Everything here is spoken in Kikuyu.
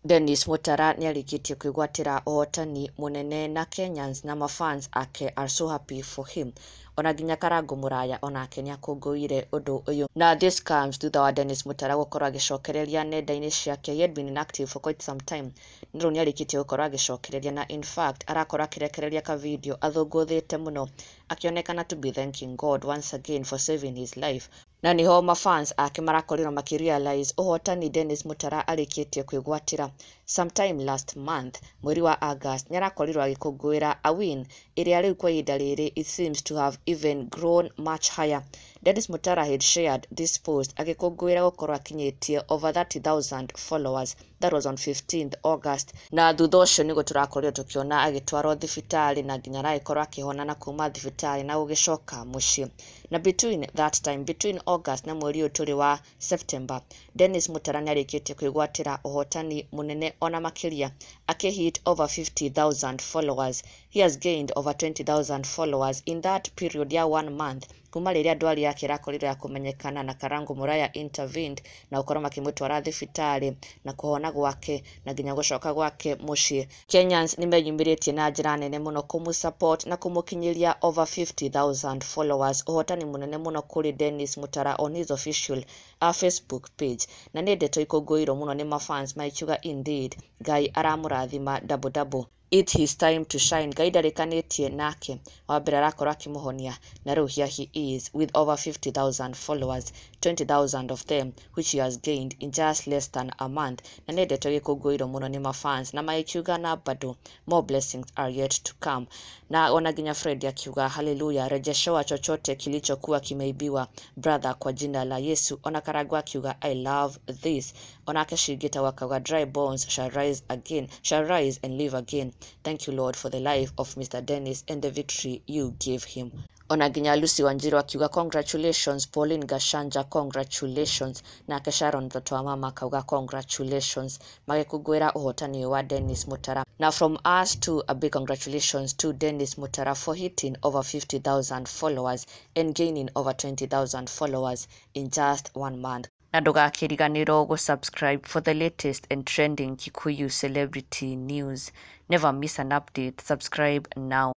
Dennis Mutara nĩarĩkĩtie kwĩgwatĩra ũhotani mũnene na Kenyans na mafans ake are so happy for him. Ona nginya Karango Mũraya onake nĩakũngũĩire ũndũ ũyũ. Na this comes thutha wa Dennis Mutara gũkorwo agĩcokereria nenda-inĩ ciake. He had been inactive for quite some time, no rĩu nĩarĩkĩtie gũkorwo agĩcokereria, na in fact arakorwo akĩrekereria ka video athũngũthĩte mũno, akĩonekana to be thanking God once again for saving his life. Na niho mafans ake marakorirwo makĩrealize ũhotani Dennis Mutara arĩkĩtie kwĩgwatĩra. Sometime last month, mweri wa August, nĩarakorirwo agĩkũngũĩra a win ĩrĩa rĩu kwa ihinda rĩrĩ it seems to have even grown much higher. Dennis Mutara had shared this post agĩkũngũĩra gũkorwo akinyĩtie over 30,000 followers. That was on 15th August. Na thutha ũcio nĩguo tũrakorirwo tũkĩona agĩtwarwo thibitarĩ, na nginya aragĩkorwo akĩhona na kuma thibitarĩ na gũgĩcoka mũciĩ. Na between that time, between August na mweri ũyũ tũrĩ wa September, Dennis Mutara nĩarĩkĩtie kwĩgwatĩra ũhotani mũnene ona makĩria, akĩhit over 50,000 followers. He has gained over 20,000 followers in that period ya one month, kuma rĩrĩa ndwari yake ĩrakorirwo ya kũmenyekana na Karango Muraya intervened na gũkorwo makĩmũtwara thibitarĩ, na kũhona gwake na nginya gũcoka gwake mũciĩ. Kenyans nĩmeyumĩrĩtie na njĩra nene mũno kũmũ-support na kũmũkinyĩria over 50,000 followers. Ũhotani mũnene mũno kũrĩ Dennis Mutara on his official Facebook page. Na nĩ ndeto ikũngũĩirwo mũno nĩ mafans, makiuga indeed Ngai aramũrathima double double. It's his time to shine. Ngai ndarĩkanĩtie nake, wa mbere arakorwo akĩmũhonia, na rĩu here he is with over 50,000 followers, 20,000 of them which he has gained in just less than a month. Na nĩ ndeto gĩkũngũĩirwo mũno nĩ mafans, na magĩkiuga na bado more blessings are yet to come. Na ona nginya Fred akiuga, "Haleluya, rejeshewa chochote kilichokuwa kimeibiwa, brother, kwa jina la Yesu." Ona Karangũ akiuga, "I love this." Onake Shigita akauga, "Dry bones shall rise again, shall rise and live again. Thank you, Lord, for the life of Mr. Dennis and the victory you gave him." Ona nginya Lucy Wanjiru akiuga, "Congratulations." Pauline Gashanja, "Congratulations." Nake Sharon mtoto wa mama akauga, "Congratulations," magĩkũngũĩra ũhotani ũyũ wa Dennis Mutara. Now from us to a big congratulations to Dennis Mutara for hitting over 50,000 followers and gaining over 20,000 followers in just one month. Na ndũgakĩriganĩrwo gũ-subscribe for the latest and trending Kikuyu celebrity news. Never miss an update. Subscribe now.